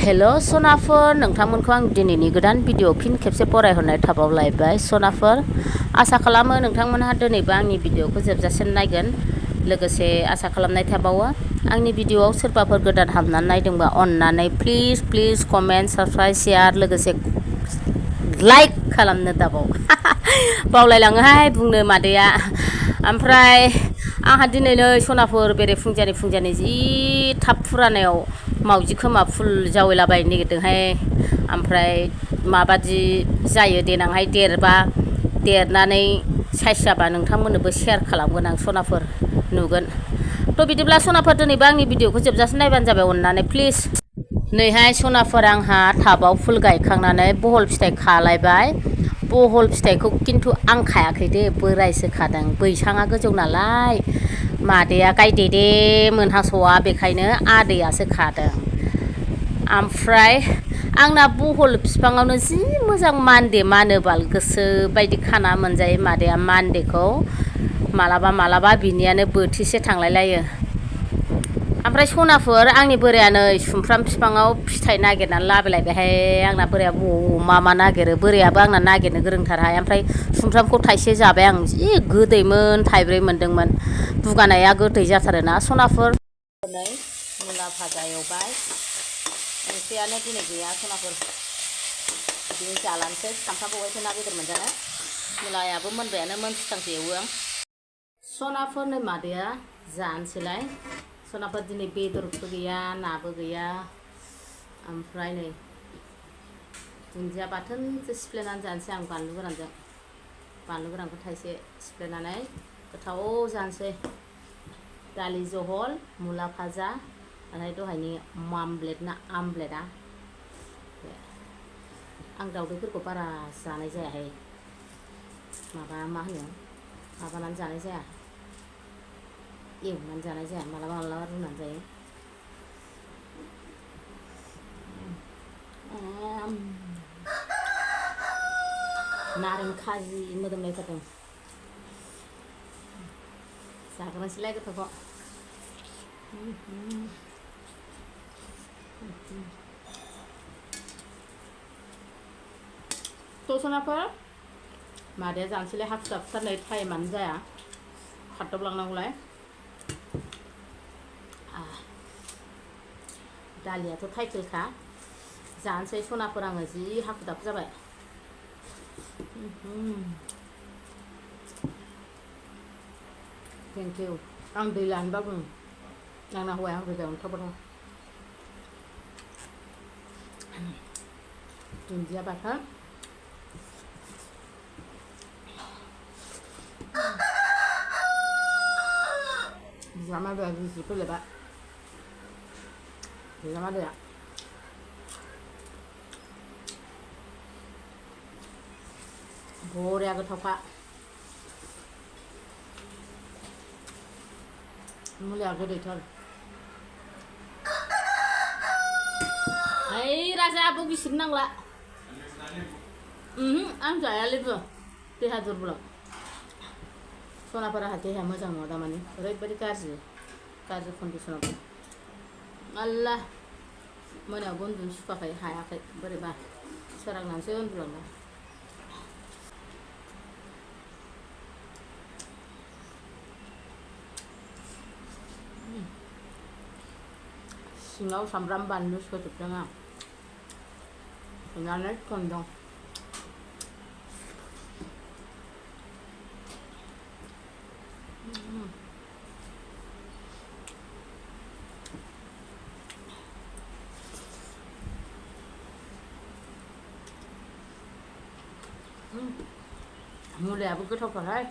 hello sonapwr नोंथांमोनखौ आं दिनैनि गोदान भिडिअ फिन खेबसे फरायहरनाय थाबावलायबाय sonapwr आसा खालामो नोंथांमोनहा दिनैबो आंनि भिडिअखौ जोबजासिम नायगोन लोगोसे आसा खालामनाय थाबावो आंनि भिडिअआव सोरबाफोर गोदान हाबनानै नायदोंबा अननानै प्लिज कमेन्ट साबस्क्राइब शेयार लोगोसे लाइक खालामनो दाबाव बावलायलाङोहाय बुंनो मादैया ओमफ्राय आंहा दिनैनो sonapwr बेरे फुंजानि जि थाब फुरानायाव मावजि खोमा फुल जावैलाबायनो नागिरदोंहाय ओमफ्राय माबादि जायो देनांहाय देरनानै साइज जाबा नोंथांमोननोबो शेयार खालामगोन आं sonapwr नुगोन थ' बिदिब्ला sonapwr दिनैबो आंनि भिडिअखौ जोबजासिम नायबानो जाबाय अननानै प्लिज नैहाय sonapwr आंहा टाबाव फुल गायखांनानै बहल फिथाइ खालायबाय बहल फिथाइखौ खिन्थु आं खायाखै दे बोरायसो खादों बैसाङा गोजौ नालाय मादैया गायदेदे मोनहास'आ बेखायनो आदैयासो खादों ओमफ्राय आंना बहल बिफाङावनो जि मोजां मानदे मानोबाल गोसो बायदि खाना मोनजायो मादैया मानदेखौ मालाबा बिनियानो बोथिसे थांलायलायो ओमफ्राय sonapwr आंनि बोराया नै सुमफ्राम बिफाङाव फिथाइ नागिरनानै लाबोलायबायहाय आंना बोराया मा नागिरो बोरायाबो आंना नागिरनो गोरोंथारहाय ओमफ्राय सुमफ्रामखौ थाइसे जाबाय आं जि गोदैमोन थाइब्रै मोनदोंमोन बुगानाया गोदै जाथारोना sonapwr नै मुला भाजा एवबाय ओंख्रियानो दिनै गैया sonapwr बिदिनो जालानोसै सामफ्रामबो ना बेदर मोनजानो मुलायाबो मोनबायानो मोनसिथांसो एवो आं sonapwr नै मादैया जानोसैलाय sonapwr दिनै बेदरबो गैया नाबो गैया ओमफ्राय नै दुन्दिया बाथोनसो सिफ्लेनानै जानोसै आं बानलु गोरानखौ थाइसे सिफ्लेनानै गोथाव जानोसै दालि जहल मुला भाजा ओमफ्राय दहायनि आमलेटआ आं दाउदैफोरखौ बारा जानाय जायाहाय माबानानै जानाय जाया एवनानै जानाय जाया मालाबा रुनानै जायो नारें खाजि मोदोमलायथारदों जाग्रोनोसैलाय गोथावखौ थ' sonapwr मादैया जानोसैलाय हाखु दाखुथार नै टाइमानो जाया खारदावलांनांगौलाय दालियाथ' टाइटेलखा जानोसै sonapwr आङो जि हाखु दाखु जाबाय थेंक इउ आं दै लानो बावदों आंना हौवाया होफैबाय अन्थाव दुन्दिया बाथोन बिजामादैया रुजि फैलायबाय बिजामादैया बरिया गोथावखा मुलिया गोदैथार ओइ राजा बगिसिनो नांला आं जायालैबो देहा दुरबलाव sonapwr आंहा देहाया मोजां नङा दामानि ओरैबायदि गाज्रि कन्डिसनाव आल्ला मोनायावबो उन्दुनो सुखुवाखै हायाखै बोरैबा सोरांनानैसो उन्दुलांदों सिङाव सामब्राम बानलु सोजोबदों आं सोनानै थनदों मुलायाबो गोथावथारहाय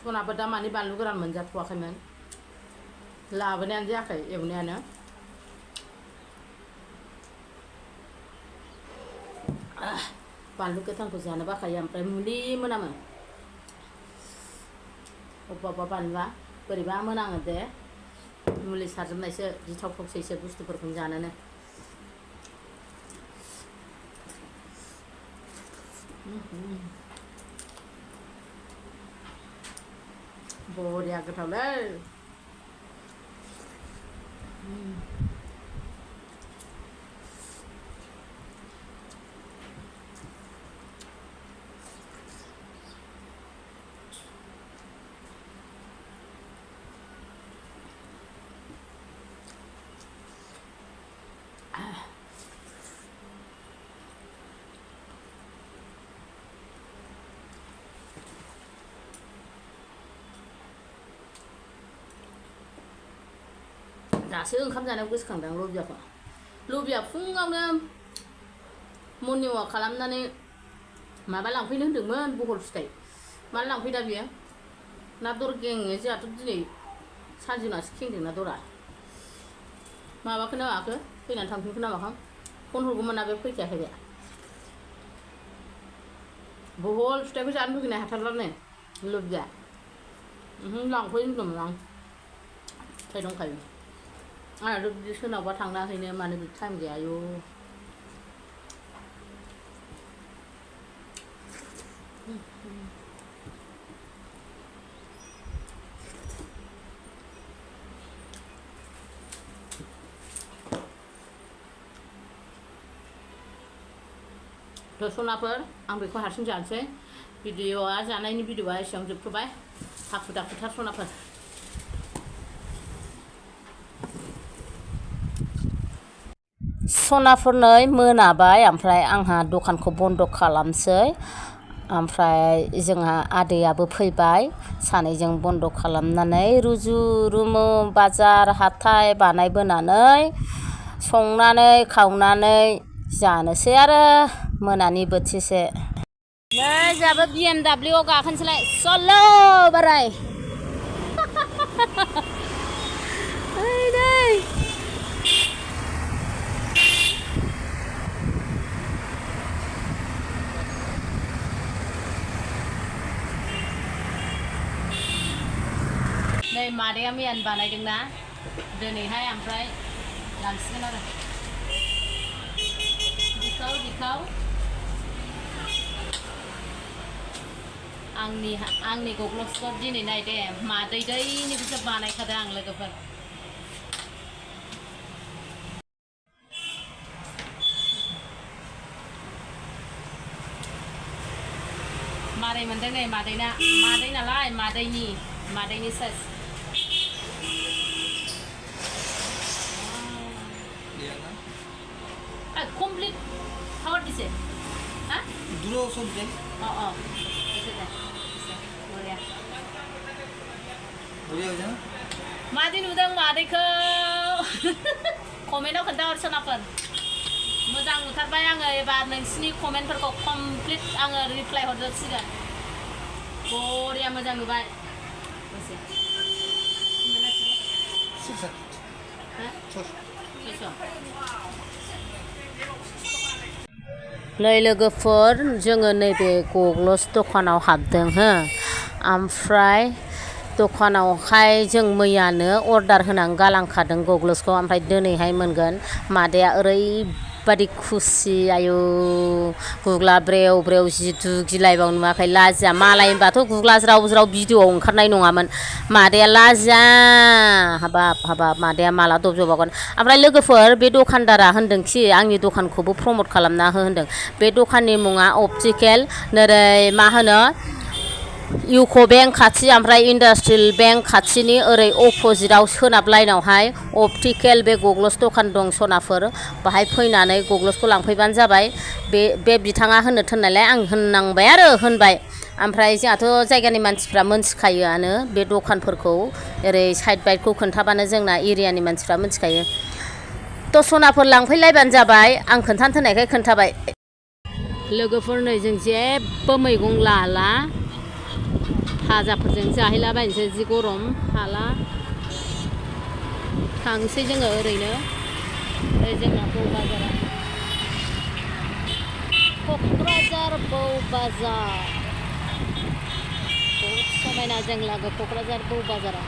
sonapwr दा मानि बानलु गोरान मोनजाथ'वाखैमोन लाबोनायानो जायाखै एवनायानो बानलु गोथांखौ जानो बाखायो ओमफ्राय मुलि मोनामो अबेबा बानलुआ बोरैबा मोनामो दे मुलि सारजोबनायसो गिथावथावसैसो बुस्थुफोरखौनो जानोनो बरिया गोथावलै दासो ओंखाम जानायाव गोसोखांदों लबियाखौ लबिया फुङावनो मर्निं वाक खालामनानै माबा लांफैनो होन्दोंमोन बहल फिथाइ माला लांफैदा बियो ना दर गेङो जोंहाथ' दिनै सानजुनासो खेंदों ना दरा माबाखौ नामाखो फैनानै थांफिनखो नामाखो फन हरगौमोन ना बे फैखायाखै बे बहल फिथाइखौ जानो लुगैनाय हाथारलानो लबिया लांफै होनदोंमोन आं फिथाइ दंखायो आंहाथ' बिदि सोरनावबा थांना हैनो मानो बिदि टाइम गैया आयौ सनाफोर आं बेखौ हारसिं जानोसै भिडिअआ जानायनि भिडिअआ एसेबां जोबथ'बाय हाखु दाखुथार सनाफोर सनाफोरनै मोनाबाय ओमफ्राय आंहा दखानखौ बन्द' खालामसै ओमफ्राय जोंहा आदैयाबो फैबाय सानैजों बन्द' खालामनानै रुजु रुमु बाजार हाथाय बानायबोनानै संनानै खावनानै जानोसै आरो मोनानि बोथिसे नै जोंहाबो बिएमडाब्लिउआव गाखोनोसैलाय सल्ल' बाराय नै मादैया मैयानो बानायदोंना दिनैहाय ओमफ्राय लांसिगोन आरो दिखाव आंनि गग्लसखौ दिनै नायदे मादै दैनिखौसो बानायखादों आं लोगोफोर मारै मोनदों नै मादै नालाय मादैनि साइज कमप्लिट खावार दिसे हा दुरो सबजे मादै नुदों मादैखौ कमेन्टआव खोन्थाहर सोनाफोर मोजां नुथारबाय आङो एबार नोंसिनि कमेन्टफोरखौ कमप्लिट आङो रिप्लाइ हरजोबसिगोन बरिया मोजां नुबाय नै लोगोफोर जोङो नैबे गग्लस दखानाव हाबदों हो ओमफ्राय दखानावहाय जों मैयानो अर्डार होनानै गालांखादों गग्लसखौ ओमफ्राय दिनैहाय मोनगोन मादैया ओरैबादि खुसि आयु गुग्ला ब्रेव जिथु गिलायबाव नुवाखै लाजिया मालायबाथ' गुग्ला ज्राव ज्राव भिडिअआव ओंखारनाय नङामोन मादैया लाजिया हाबाब मादैया माला दबजबावगोन ओमफ्राय लोगोफोर बे दखानदारा होनदोंखि आंनि दखानखौबो प्रमट खालामना हो होनदों बे दखाननि मुङा अपटिकेल नोरै मा होनो इउक' बेंक खाथि ओमफ्राय इन्डास्ट्रियेल बेंक खाथिनि ओरै अपोजिटआव सोनाब लाइनावहाय अपटिकेल बे गग्लस दखान दं सनाफोर बाहाय फैनानै गग्लसखौ लांफैबानो जाबाय बे बिथाङा होननो थोननायलाय आं होननांबाय आरो होनबाय ओमफ्राय जोंहाथ' जायगानि मानसिफ्रा मोनथिखायोआनो बे दखानफोरखौ ओरै साइड बाइटखौ खोन्थाबानो जोंना एरियानि मानसिफ्रा मोनथिखायो थ' सनाफोर लांफैलायबानो जाबाय आं खोन्थानो थोननायखाय खोन्थाबाय लोगोफोर नै जों जेबो मैगं लाला भाजाफोरजों जाहैलाबायनोसै जि गरम हाला थांसै जोङो ओरैनो जोंना बौ बाजारा क'क्राझार बौ बाजार बहुद समायना जों लागो क'क्राझार बौ बाजारा